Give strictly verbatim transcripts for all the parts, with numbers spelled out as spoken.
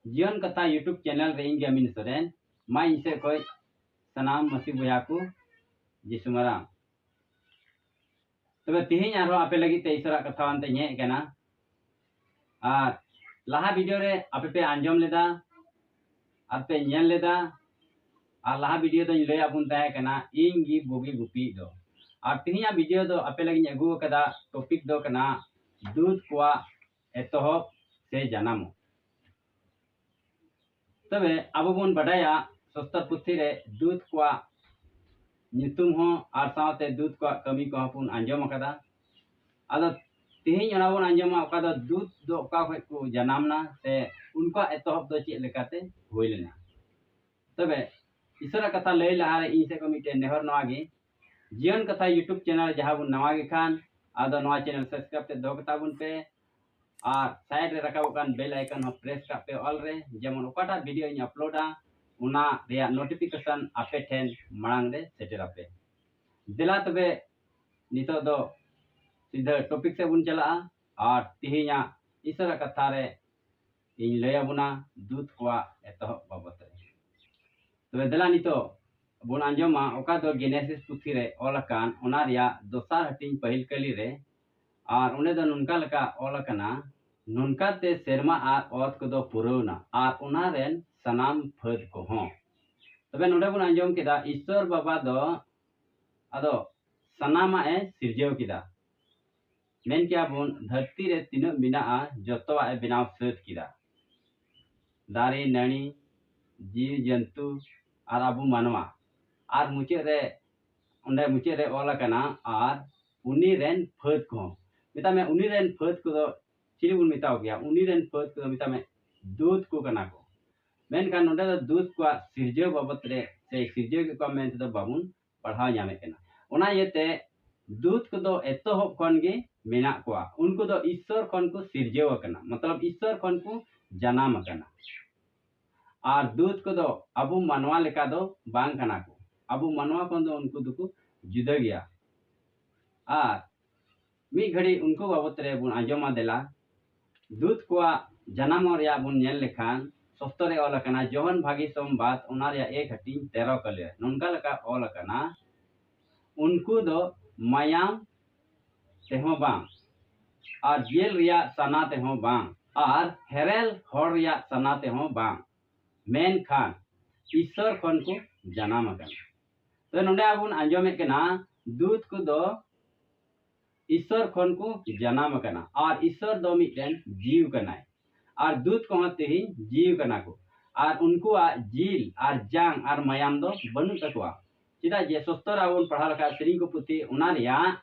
ᱡᱤᱭᱚᱱ ᱠᱟᱛᱷᱟ YouTube channel ᱨᱮ ᱤᱧ ᱜᱮ ᱟᱢᱤᱱ ᱥᱚᱨᱮᱱ, ᱢᱟ ᱤᱧ ᱥᱮᱫ ᱠᱷᱚᱱ ᱥᱟᱱᱟᱢ ᱢᱟᱹᱥᱤ ᱵᱚᱭᱦᱟ ᱠᱚ ᱡᱤᱥᱩ ᱢᱟᱨᱟᱝ᱾ ᱛᱚᱵᱮ ᱛᱤᱦᱤᱧ ᱟᱨᱦᱚᱸ ᱟᱯᱮ ᱞᱟᱹᱜᱤᱫ ᱛᱮ ᱤᱥᱚᱨᱟᱜ ᱠᱟᱛᱷᱟ ᱟᱱᱛᱮ ᱦᱮᱡ ᱟᱠᱟᱱᱟ᱾ ᱟᱨ ᱞᱟᱦᱟ video ᱨᱮ ᱟᱯᱮ ᱯᱮ ᱟᱸᱡᱚᱢ ᱞᱮᱫᱟ ᱟᱨ ᱯᱮ ᱧᱮᱞ ᱞᱮᱫᱟ, ᱟᱨ ᱞᱟᱦᱟ video ᱫᱚᱧ ᱞᱟᱹᱭ ᱟᱫ ᱵᱚᱱ ᱛᱟᱦᱮᱸ ᱠᱟᱱᱟ ᱤᱧ ᱜᱮ ᱵᱩᱜᱤ ᱜᱩᱯᱤ ᱫᱚ᱾ ᱟᱨ ᱛᱤᱦᱤᱧᱟᱜ video ᱫᱚ ᱟᱯᱮ ᱞᱟᱹᱜᱤᱫ ᱤᱧ ᱟᱹᱜᱩ ᱟᱠᱟᱫᱟ, topic ᱫᱚ ᱠᱟᱱᱟ ᱫᱩᱛ ᱠᱚᱣᱟᱜ ᱮᱛᱚᱦᱚᱵ ᱥᱮ ᱡᱟᱱᱟᱢᱚᱜ᱾ ᱛᱚᱵᱮ ᱟᱵᱚ ᱵᱚᱱ ᱵᱟᱰᱟᱭᱟ ᱥᱚᱥᱛᱚᱨ ᱯᱩᱛᱷᱤ ᱨᱮ ᱫᱩᱛ ᱠᱚᱣᱟᱜ ᱧᱩᱛᱩᱢ ᱦᱚᱸ ᱟᱨ ᱥᱟᱶᱛᱮ ᱫᱩᱛ ᱠᱚᱣᱟᱜ ᱠᱟᱹᱢᱤ ᱠᱚᱦᱚᱸ ᱵᱚᱱ ᱟᱸᱡᱚᱢ ᱟᱠᱟᱫᱟ᱾ ᱟᱫᱚ ᱛᱤᱦᱤᱧ ᱚᱱᱟ ᱵᱚᱱ ᱟᱸᱡᱚᱢᱟ ᱚᱠᱟ ᱫᱚ ᱫᱩᱛ ᱫᱚ ᱚᱠᱟ ᱠᱷᱚᱱ ᱠᱚ ᱡᱟᱱᱟᱢ ᱱᱟ ᱥᱮ ᱩᱱᱠᱩᱣᱟᱜ ᱮᱛᱚᱦᱚᱵ ᱫᱚ ᱪᱮᱫ ᱞᱮᱠᱟᱛᱮ ᱦᱩᱭ ᱞᱮᱱᱟ᱾ ᱛᱚᱵᱮ ᱤᱥᱚᱨᱟᱜ ᱠᱟᱛᱷᱟ ᱞᱟᱹᱭ ᱞᱟᱦᱟᱨᱮ ᱤᱧ ᱥᱮᱫ ᱠᱷᱚᱱ ᱢᱤᱫᱴᱮᱱ ᱱᱮᱦᱚᱨ ᱱᱚᱣᱟ ᱜᱮ, ᱡᱤᱭᱚᱱ ᱠᱟᱛᱷᱟ YouTube channel ᱡᱟᱦᱟᱸ ᱵᱚᱱ ᱱᱟᱣᱟ ᱜᱮ ᱠᱷᱟᱱ ᱟᱫᱚ ᱱᱚᱣᱟ channel subscribe ᱛᱮ ᱫᱚᱦᱚ ᱠᱟᱛᱟ ᱵᱚᱱ ᱯᱮ᱾ ᱟᱨ side ᱨᱮ ᱨᱟᱠᱟᱵᱚᱜ ᱠᱟᱱ bell icon ᱦᱚᱸ press ᱠᱟᱜ ᱯᱮ all ᱨᱮ, ᱡᱮᱢᱚᱱ ᱚᱠᱟᱴᱟᱜ video ᱤᱧ uploadᱟ ᱚᱱᱟ ᱨᱮᱭᱟᱜ notification ᱟᱯᱮ ᱴᱷᱮᱱ ᱢᱟᱲᱟᱝ ᱨᱮ ᱥᱮᱴᱮᱨ ᱟᱯᱮ᱾ ᱫᱮᱞᱟ ᱛᱚᱵᱮ ᱱᱤᱛᱚᱜ ᱫᱚ ᱥᱤᱫᱷᱟᱹ topic ᱥᱮᱫ ᱵᱚᱱ ᱪᱟᱞᱟᱜᱼᱟ ᱟᱨ ᱛᱤᱦᱤᱧᱟᱜ ᱤᱥᱚᱨᱟᱜ ᱠᱟᱛᱷᱟ ᱨᱮ ᱤᱧ ᱞᱟᱹᱭ ᱟᱵᱚᱱᱟ ᱫᱩᱛ ᱠᱚᱣᱟᱜ ᱮᱛᱚᱦᱚᱵ ᱵᱟᱵᱚᱛ ᱨᱮ᱾ ᱛᱚᱵᱮ ᱫᱮᱞᱟ ᱱᱤᱛᱚᱜ ᱵᱚᱱ ᱟᱸᱡᱚᱢᱟ ᱚᱠᱟ ᱫᱚ ᱜᱮᱱᱮᱥᱤᱥ ᱯᱩᱛᱷᱤ ᱨᱮ ᱚᱞ ᱟᱠᱟᱱ ᱚᱱᱟ ᱨᱮᱭᱟᱜ ᱫᱚᱥᱟᱨ ᱦᱟᱹᱴᱤᱧ ᱯᱟᱹᱦᱤᱞ ᱠᱟᱹᱞᱤ ᱨᱮ, ᱟᱨ ᱚᱸᱰᱮ ᱫᱚ ᱱᱚᱝᱠᱟ ᱞᱮᱠᱟ ᱚᱞ ᱟᱠᱟᱱᱟ, ᱱᱚᱝᱠᱟ ᱛᱮ ᱥᱮᱨᱢᱟ ᱟᱨ ᱚᱛ ᱠᱚᱫᱚ ᱯᱩᱨᱟᱹᱣᱱᱟ ᱟᱨ ᱚᱱᱟ ᱨᱮᱱ ᱥᱟᱱᱟᱢ ᱯᱷᱟᱹᱫ ᱠᱚᱦᱚᱸ᱾ ᱛᱚᱵᱮ ᱱᱚᱰᱮ ᱵᱚᱱ ᱟᱸᱡᱚᱢ ᱠᱮᱫᱟ ᱤᱥᱥᱚᱨ ᱵᱟᱵᱟ ᱫᱚ ᱟᱫᱚ ᱥᱟᱱᱟᱢᱟᱜ ᱮ ᱥᱤᱨᱡᱟᱹᱣ ᱠᱮᱫᱟ᱾ ᱢᱮᱱ ᱠᱮᱭᱟ ᱵᱚᱱ ᱫᱷᱟᱹᱨᱛᱤ ᱨᱮ ᱛᱤᱱᱟᱹᱜ ᱢᱮᱱᱟᱜᱼᱟ ᱡᱚᱛᱚᱣᱟᱜ ᱮ ᱵᱮᱱᱟᱣ ᱥᱟᱹᱛ ᱠᱮᱫᱟ, ᱫᱟᱨᱮ ᱱᱟᱹᱲᱤ, ᱡᱤᱣᱤ ᱡᱚᱱᱛᱩ ᱟᱨ ᱟᱵᱚ ᱢᱟᱱᱣᱟ᱾ ᱟᱨ ᱢᱩᱪᱟᱹᱫ ᱨᱮ ᱚᱸᱰᱮ ᱢᱩᱪᱟᱹᱫ ᱨᱮ ᱚᱞ ᱟᱠᱟᱱᱟ ᱟᱨ ᱩᱱᱤ ᱨᱮᱱ ᱯᱷᱟᱹᱫ ᱠᱚᱦᱚᱸ᱾ ᱢᱮᱛᱟᱜ ᱢᱮ ᱩᱱᱤ ᱨᱮᱱ ᱯᱷᱟᱹᱫ ᱠᱚᱫᱚ ᱪᱤᱞᱤ ᱵᱚᱱ ᱢᱮᱛᱟᱣ ᱠᱮᱭᱟ? ᱩᱱᱤ ᱨᱮᱱ ᱯᱷᱟᱹᱫ ᱠᱚᱫᱚ ᱢᱮᱛᱟᱜ ᱢᱮ ᱫᱩᱛ ᱠᱚ ᱠᱟᱱᱟ ᱠᱚ᱾ ᱢᱮᱱᱠᱷᱟᱱ ᱱᱚᱰᱮ ᱫᱚ ᱫᱩᱛ ᱠᱚᱣᱟᱜ ᱥᱤᱨᱡᱟᱹᱣ ᱵᱟᱵᱚᱛ ᱨᱮ ᱥᱮ ᱥᱤᱨᱡᱟᱹᱣ ᱠᱮᱫ ᱠᱚᱣᱟ ᱢᱮᱱᱛᱮ ᱫᱚ ᱵᱟᱵᱚᱱ ᱯᱟᱲᱦᱟᱣ ᱧᱟᱢᱮᱫ ᱠᱟᱱᱟ᱾ ᱚᱱᱟ ᱤᱭᱟᱹᱛᱮ ᱫᱩᱛ ᱠᱚᱫᱚ ᱮᱛᱚᱦᱚᱵ ᱠᱷᱚᱱ ᱜᱮ ᱢᱮᱱᱟᱜ ᱠᱚᱣᱟ᱾ ᱩᱱᱠᱩ ᱫᱚ ᱤᱥᱥᱚᱨ ᱠᱷᱚᱱ ᱠᱚ ᱥᱤᱨᱡᱟᱹᱣ ᱟᱠᱟᱱᱟ, ᱢᱚᱛᱞᱚᱵ ᱤᱥᱥᱚᱨ ᱠᱷᱚᱱ ᱠᱚ ᱡᱟᱱᱟᱢ ᱟᱠᱟᱱᱟ᱾ ᱟᱨ ᱫᱩᱛ ᱠᱚᱫᱚ ᱟᱵᱚ ᱢᱟᱱᱣᱟ ᱞᱮᱠᱟ ᱫᱚ ᱵᱟᱝ ᱠᱟᱱᱟ ᱠᱚ᱾ ᱟᱵᱚ ᱢᱟᱱᱣᱟ ᱠᱷᱚᱱ ᱫᱚ ᱩᱱᱠᱩ ᱫᱚᱠᱚ ᱡᱩᱫᱟᱹ ᱜᱮᱭᱟ᱾ ᱟᱨ ᱢᱤᱫ ᱜᱷᱟᱹᱲᱤ ᱩᱱᱠᱩ ᱵᱟᱵᱚᱛ ᱨᱮ ᱵᱚᱱ ᱟᱸᱡᱚᱢᱟ ᱫᱮᱞᱟ᱾ ᱫᱩᱛ ᱠᱚᱣᱟᱜ ᱡᱟᱱᱟᱢᱚᱜ ᱨᱮᱭᱟᱜ ᱵᱚᱱ ᱧᱮᱞ ᱞᱮᱠᱷᱟᱱ, ᱥᱚᱥᱛᱚ ᱨᱮ ᱚᱞ ᱟᱠᱟᱱᱟ, ᱡᱚᱦᱚᱱ ᱵᱷᱟᱹᱜᱤ ᱥᱚᱢᱵᱟᱫ, ᱚᱱᱟ ᱨᱮᱭᱟᱜ ᱮᱠ ᱦᱟᱹᱴᱤᱧ ᱛᱮᱨᱚ ᱠᱟᱹᱞᱤ ᱨᱮ ᱱᱚᱝᱠᱟ ᱞᱮᱠᱟ ᱚᱞ ᱟᱠᱟᱱᱟ, "ᱩᱱᱠᱩ ᱫᱚ ᱢᱟᱭᱟᱢ ᱛᱮᱦᱚᱸ ᱵᱟᱝ, ᱟᱨ ᱡᱤᱞ ᱨᱮᱭᱟᱜ ᱥᱟᱱᱟ ᱛᱮᱦᱚᱸ ᱵᱟᱝ, ᱟᱨ ᱦᱮᱨᱮᱞ ᱦᱚᱲ ᱨᱮᱭᱟᱜ ᱥᱟᱱᱟ ᱛᱮᱦᱚᱸ ᱵᱟᱝ, ᱢᱮᱱᱠᱷᱟᱱ ᱤᱥᱥᱚᱨ ᱠᱷᱚᱱ ᱠᱚ ᱡᱟᱱᱟᱢ ᱟᱠᱟᱱᱟ᱾" ᱛᱚ ᱱᱚᱰᱮ ᱟᱵᱚ ᱵᱚᱱ ᱟᱸᱡᱚᱢᱮᱫ ᱠᱟᱱᱟ, ᱫᱩᱛ ᱠᱚᱫᱚ ᱤᱥᱥᱚᱨ ᱠᱷᱚᱱ ᱠᱚ ᱡᱟᱱᱟᱢ ᱟᱠᱟᱱᱟ, ᱟᱨ ᱤᱥᱥᱚᱨ ᱫᱚ ᱢᱤᱫᱴᱮᱱ ᱡᱤᱣᱤ ᱠᱟᱱᱟᱭ, ᱟᱨ ᱫᱩᱛ ᱠᱚᱦᱚᱸ ᱛᱮᱦᱮᱧ ᱡᱤᱣᱤ ᱠᱟᱱᱟ ᱠᱚ, ᱟᱨ ᱩᱱᱠᱩᱣᱟᱜ ᱡᱤᱞ ᱟᱨ ᱡᱟᱝ ᱟᱨ ᱢᱟᱭᱟᱢ ᱫᱚ ᱵᱟᱹᱱᱩᱜ ᱛᱟᱠᱚᱣᱟ᱾ ᱪᱮᱫᱟᱜ ᱡᱮ ᱥᱚᱥᱛᱚ ᱨᱮ ᱟᱵᱚ ᱵᱚᱱ ᱯᱟᱲᱦᱟᱣ ᱞᱮᱠᱷᱟᱱ, ᱥᱮᱨᱮᱧ ᱠᱚ ᱯᱩᱛᱷᱤ ᱚᱱᱟ ᱨᱮᱭᱟᱜ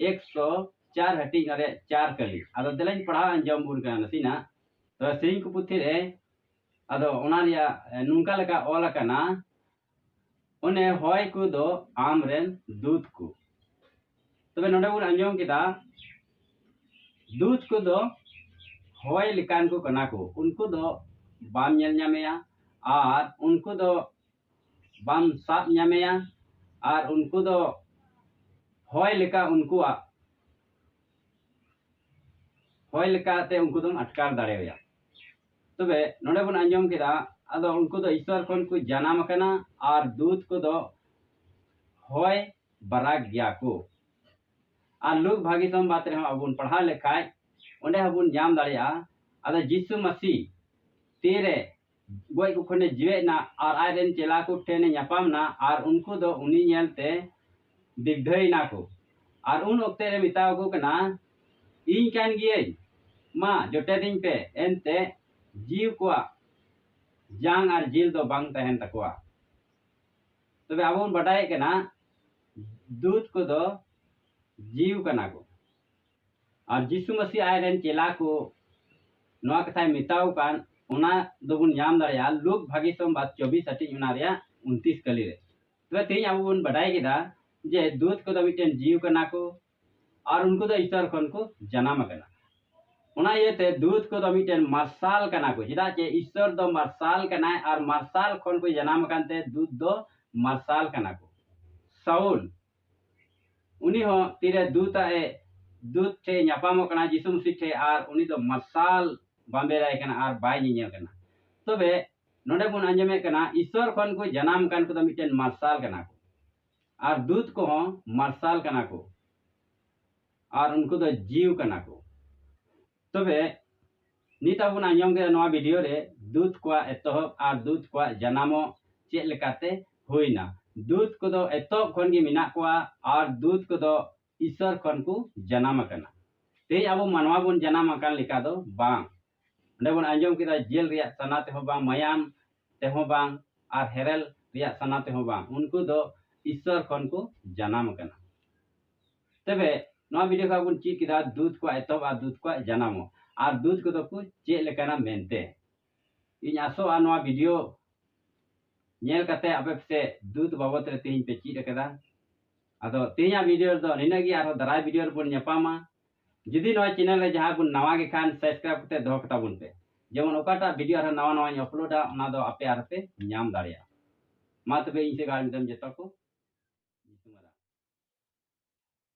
ᱮᱠᱥᱚ ᱪᱟᱨ ᱦᱟᱹᱴᱤᱧ ᱨᱮ ᱪᱟᱨ ᱠᱟᱹᱞᱤ᱾ ᱟᱫᱚ ᱫᱮᱞᱟᱧ ᱯᱟᱲᱦᱟᱣ ᱟᱸᱡᱚᱢ ᱵᱚᱱ ᱠᱟᱱᱟ ᱱᱟᱥᱮᱱᱟᱜ᱾ ᱛᱚ ᱥᱮᱨᱮᱧ ᱠᱚ ᱯᱩᱛᱷᱤ ᱨᱮ ᱟᱫᱚ ᱚᱱᱟ ᱨᱮᱭᱟᱜ, ᱮ, ᱱᱚᱝᱠᱟ ᱞᱮᱠᱟ ᱚᱞ ᱟᱠᱟᱱᱟ, "ᱚᱱᱮ ᱦᱚᱭ ᱠᱚᱫᱚ ᱟᱢ ᱨᱮᱱ ᱫᱩᱛ ᱠᱚ᱾" ᱛᱚᱵᱮ ᱱᱚᱰᱮ ᱵᱚᱱ ᱟᱸᱡᱚᱢ ᱠᱮᱫᱟ, ᱫᱩᱛ ᱠᱚᱫᱚ ᱦᱚᱭ ᱞᱮᱠᱟᱱ ᱠᱚ ᱠᱟᱱᱟ ᱠᱚ᱾ ᱩᱱᱠᱩ ᱫᱚ ᱵᱟᱢ ᱧᱮᱞ ᱧᱟᱢᱮᱭᱟ, ᱟᱨ ᱩᱱᱠᱩ ᱫᱚ ᱵᱟᱢ ᱥᱟᱵ ᱧᱟᱢᱮᱭᱟ, ᱟᱨ ᱩᱱᱠᱩ ᱫᱚ ᱦᱚᱭ ᱞᱮᱠᱟ ᱩᱱᱠᱩᱣᱟᱜ, ᱦᱚᱭ ᱞᱮᱠᱟᱛᱮ ᱩᱱᱠᱩ ᱫᱚᱢ ᱟᱴᱠᱟᱨ ᱫᱟᱲᱮᱣᱟᱭᱟ᱾ ᱛᱚᱵᱮ ᱱᱚᱰᱮ ᱵᱚᱱ ᱟᱸᱡᱚᱢ ᱠᱮᱫᱟ, ᱟᱫᱚ ᱩᱱᱠᱩ ᱫᱚ ᱤᱥᱥᱚᱨ ᱠᱷᱚᱱ ᱠᱚ ᱡᱟᱱᱟᱢ ᱟᱠᱟᱱᱟ, ᱟᱨ ᱫᱩᱛ ᱠᱚᱫᱚ ᱦᱚᱭ ᱵᱟᱨᱟᱠ ᱜᱮᱭᱟ ᱠᱚ᱾ ᱟᱨ ᱞᱩᱠ ᱵᱷᱟᱹᱜᱤ ᱥᱚᱢᱵᱟᱫ ᱨᱮᱦᱚᱸ ᱟᱵᱚ ᱵᱚᱱ ᱯᱟᱲᱦᱟᱣ ᱞᱮᱠᱷᱟᱡ, ᱚᱸᱰᱮ ᱦᱚᱸᱵᱚᱱ ᱧᱟᱢ ᱫᱟᱲᱮᱭᱟᱜᱼᱟ᱾ ᱟᱫᱚ ᱡᱤᱥᱩ ᱢᱟᱹᱥᱤ ᱛᱤᱨᱮ ᱜᱚᱡ ᱠᱚ ᱠᱷᱚᱱᱮ ᱡᱤᱣᱮᱫ ᱮᱱᱟ ᱟᱨ ᱟᱡ ᱨᱮᱱ ᱪᱮᱞᱟ ᱠᱚ ᱴᱷᱮᱱᱮ ᱧᱟᱯᱟᱢ ᱮᱱᱟ, ᱟᱨ ᱩᱱᱠᱩ ᱫᱚ ᱩᱱᱤ ᱧᱮᱞᱛᱮ ᱫᱤᱜᱫᱷᱟᱹᱭᱮᱱᱟ ᱠᱚ᱾ ᱟᱨ ᱩᱱ ᱚᱠᱛᱮ ᱨᱮ ᱢᱮᱛᱟᱣ ᱠᱚ ᱠᱟᱱᱟ, "ᱤᱧ ᱠᱟᱱ ᱜᱤᱭᱟᱹᱧ, ᱢᱟ ᱡᱚᱴᱮᱫᱤᱧ ᱯᱮ᱾" ᱮᱱᱛᱮ ᱡᱤᱣᱤ ᱠᱚᱣᱟᱜ ᱡᱟᱝ ᱟᱨ ᱡᱤᱞ ᱫᱚ ᱵᱟᱝ ᱛᱟᱦᱮᱱ ᱛᱟᱠᱚᱣᱟ᱾ ᱛᱚᱵᱮ ᱟᱵᱚ ᱵᱚᱱ ᱵᱟᱰᱟᱭᱮᱫ ᱠᱟᱱᱟ, ᱫᱩᱛ ᱠᱚᱫᱚ ᱡᱤᱣᱤ ᱠᱟᱱᱟ ᱠᱚ᱾ ᱟᱨ ᱡᱤᱥᱩ ᱢᱟᱹᱥᱤ ᱟᱡ ᱨᱮᱱ ᱪᱮᱞᱟ ᱠᱚ ᱱᱚᱣᱟ ᱠᱟᱛᱷᱟᱭ ᱢᱮᱛᱟᱣ ᱠᱟᱱ, ᱚᱱᱟ ᱫᱚᱵᱚᱱ ᱧᱟᱢ ᱫᱟᱲᱮᱭᱟᱜᱼᱟ ᱞᱩᱠ ᱵᱷᱟᱹᱜᱤ ᱥᱚᱢᱵᱟᱫ ᱪᱚᱵᱵᱤᱥ ᱦᱟᱹᱴᱤᱧ, ᱚᱱᱟ ᱨᱮᱭᱟᱜ ᱩᱱᱛᱤᱥ ᱠᱟᱹᱞᱤ ᱨᱮ᱾ ᱛᱚᱵᱮ ᱛᱮᱦᱮᱧ ᱟᱵᱚ ᱵᱚᱱ ᱵᱟᱰᱟᱭ ᱠᱮᱫᱟ ᱡᱮ ᱫᱩᱛ ᱠᱚᱫᱚ ᱢᱤᱫᱴᱮᱱ ᱡᱤᱣᱤ ᱠᱟᱱᱟ ᱠᱚ, ᱟᱨ ᱩᱱᱠᱩ ᱫᱚ ᱤᱥᱥᱚᱨ ᱠᱷᱚᱱ ᱠᱚ ᱡᱟᱱᱟᱢ ᱟᱠᱟᱱᱟ᱾ ᱚᱱᱟ ᱤᱭᱟᱹᱛᱮ ᱫᱩᱛ ᱠᱚᱫᱚ ᱢᱤᱫᱴᱮᱱ ᱢᱟᱨᱥᱟᱞ ᱠᱟᱱᱟ ᱠᱚ, ᱪᱮᱫᱟᱜ ᱪᱮ ᱤᱥᱥᱚᱨ ᱫᱚ ᱢᱟᱨᱥᱟᱞ ᱠᱟᱱᱟᱭ, ᱟᱨ ᱢᱟᱨᱥᱟᱞ ᱠᱷᱚᱱ ᱠᱚ ᱡᱟᱱᱟᱢ ᱟᱠᱟᱱ ᱛᱮ ᱫᱩᱛ ᱫᱚ ᱢᱟᱨᱥᱟᱞ ᱠᱟᱱᱟ ᱠᱚ᱾ ᱥᱟᱩᱞ, ᱩᱱᱤ ᱦᱚᱸ ᱛᱤᱨᱮ ᱫᱩᱛᱟᱜ ᱮ ᱫᱩᱛ ᱴᱷᱮᱡ ᱧᱟᱯᱟᱢᱚᱜ ᱠᱟᱱᱟ ᱡᱤᱥᱩ ᱢᱟᱹᱥᱤ ᱴᱷᱮᱡ, ᱟᱨ ᱩᱱᱤ ᱫᱚ ᱢᱟᱨᱥᱟᱞ ᱵᱟᱢᱵᱮᱨᱟᱭ ᱠᱟᱱᱟ ᱟᱨ ᱵᱟᱭ ᱧᱮᱧᱮᱞ ᱠᱟᱱᱟ᱾ ᱛᱚᱵᱮ ᱱᱚᱰᱮ ᱵᱚᱱ ᱟᱸᱡᱚᱢᱮᱫ ᱠᱟᱱᱟ, ᱤᱥᱥᱚᱨ ᱠᱷᱚᱱ ᱠᱚ ᱡᱟᱱᱟᱢ ᱟᱠᱟᱱ ᱠᱚᱫᱚ ᱢᱤᱫᱴᱮᱱ ᱢᱟᱨᱥᱟᱞ ᱠᱟᱱᱟ ᱠᱚ, ᱟᱨ ᱫᱩᱛ ᱠᱚᱦᱚᱸ ᱢᱟᱨᱥᱟᱞ ᱠᱟᱱᱟ ᱠᱚ, ᱟᱨ ᱩᱱᱠᱩ ᱫᱚ ᱡᱤᱣ ᱠᱟᱱᱟ ᱠᱚ᱾ ᱛᱚᱵᱮ ᱱᱤᱛ ᱟᱵᱚ ᱵᱚᱱ ᱟᱸᱡᱚᱢ ᱠᱮᱫᱟ ᱱᱚᱣᱟ ᱵᱷᱤᱰᱤᱭᱳ ᱨᱮ ᱫᱩᱛ ᱠᱚᱣᱟᱜ ᱮᱛᱚᱦᱚᱵ ᱟᱨ ᱫᱩᱛ ᱠᱚᱣᱟᱜ ᱡᱟᱱᱟᱢᱚᱜ ᱪᱮᱫ ᱞᱮᱠᱟᱛᱮ ᱦᱩᱭᱱᱟ᱾ ᱫᱩᱛ ᱠᱚᱫᱚ ᱮᱛᱚᱦᱚᱵ ᱠᱷᱚᱱ ᱜᱮ ᱢᱮᱱᱟᱜ ᱠᱚᱣᱟ ᱟᱨ ᱫᱩᱛ ᱠᱚᱫᱚ ᱤᱥᱥᱚᱨ ᱠᱷᱚᱱ ᱠᱚ ᱡᱟᱱᱟᱢ ᱟᱠᱟᱱᱟ᱾ ᱛᱮᱦᱮᱧ ᱟᱵᱚ ᱢᱟᱱᱣᱟ ᱵᱚᱱ ᱡᱟᱱᱟᱢ ᱟᱠᱟᱱ ᱞᱮᱠᱟ ᱫᱚ ᱵᱟᱝ᱾ ᱚᱸᱰᱮ ᱵᱚᱱ ᱟᱸᱡᱚᱢ ᱠᱮᱫᱟ ᱡᱮᱞ ᱨᱮᱭᱟᱜ ᱥᱟᱱᱟ ᱛᱮᱦᱚᱸ ᱵᱟᱝ, ᱢᱟᱭᱟᱢ ᱛᱮᱦᱚᱸ ᱵᱟᱝ, ᱟᱨ ᱦᱮᱨᱮᱞ ᱨᱮᱭᱟᱜ ᱥᱟᱱᱟ ᱛᱮᱦᱚᱸ ᱵᱟᱝ᱾ ᱩᱱᱠᱩ ᱫᱚ ᱤᱥᱥᱚᱨ ᱠᱷᱚᱱ ᱠᱚ ᱡᱟᱱᱟᱢ ᱟᱠᱟᱱᱟ᱾ ᱛᱚᱵᱮ ᱱᱚᱣᱟ ᱵᱷᱤᱰᱤᱭᱳ ᱠᱷᱚᱱ ᱵᱚᱱ ᱪᱮᱫ ᱠᱮᱫᱟ ᱫᱩᱛ ᱠᱚᱣᱟᱜ ᱮᱛᱚᱦᱚᱵ ᱟᱨ ᱫᱩᱛ ᱠᱚᱣᱟᱜ ᱡᱟᱱᱟᱢᱚᱜ, ᱟᱨ ᱫᱩᱛ ᱠᱚᱫᱚ ᱠᱚ ᱪᱮᱫ ᱞᱮᱠᱟᱱᱟ ᱢᱮᱱᱛᱮ᱾ ᱤᱧ ᱟᱥᱚᱜᱼᱟ ᱱᱚᱣᱟ ᱵᱷᱤᱰᱤᱭᱳ ᱧᱮᱞ ᱠᱟᱛᱮ ᱟᱯᱮ ᱯᱮ ᱫᱩᱛ ᱵᱟᱵᱚᱛ ᱨᱮ ᱛᱮᱦᱮᱧ ᱯᱮ ᱪᱮᱫ ᱟᱠᱟᱫᱟ᱾ ᱟᱫᱚ ᱛᱮᱦᱮᱧᱟᱜ ᱵᱷᱤᱰᱤᱭᱳ ᱨᱮᱫᱚ ᱱᱤᱱᱟᱹᱜ ᱜᱮ, ᱟᱨᱦᱚᱸ ᱫᱟᱨᱟᱭ ᱵᱷᱤᱰᱤᱭᱳ ᱨᱮᱵᱚᱱ ᱧᱟᱯᱟᱢᱟ᱾ ᱡᱩᱫᱤ ᱱᱚᱣᱟ ᱪᱮᱱᱮᱞ ᱨᱮ ᱡᱟᱦᱟᱸᱭ ᱵᱚᱱ ᱱᱟᱣᱟ ᱜᱮ ᱠᱷᱟᱱ, ᱥᱟᱵᱥᱠᱨᱟᱭᱤᱵ ᱠᱟᱛᱮ ᱫᱚᱦᱚ ᱠᱟᱛᱟ ᱵᱚᱱ ᱯᱮ, ᱡᱮᱢᱚᱱ ᱚᱠᱟᱴᱟᱜ ᱵᱷᱤᱰᱤᱭᱳ ᱟᱨᱦᱚᱸ ᱱᱟᱣᱟ ᱱᱟᱣᱟᱧ ᱟᱯᱞᱳᱰᱟ, ᱚᱱᱟ ᱫᱚ ᱟᱯᱮ ᱟᱨᱦᱚᱸ ᱯᱮ ᱧᱟᱢ ᱫᱟᱲᱮᱭᱟᱜᱼᱟ᱾ ᱢᱟ ᱛᱚᱵᱮ ᱤᱧ ᱥᱮᱫ ᱠᱷᱚᱱ ᱡᱚᱛᱚ ᱠᱚ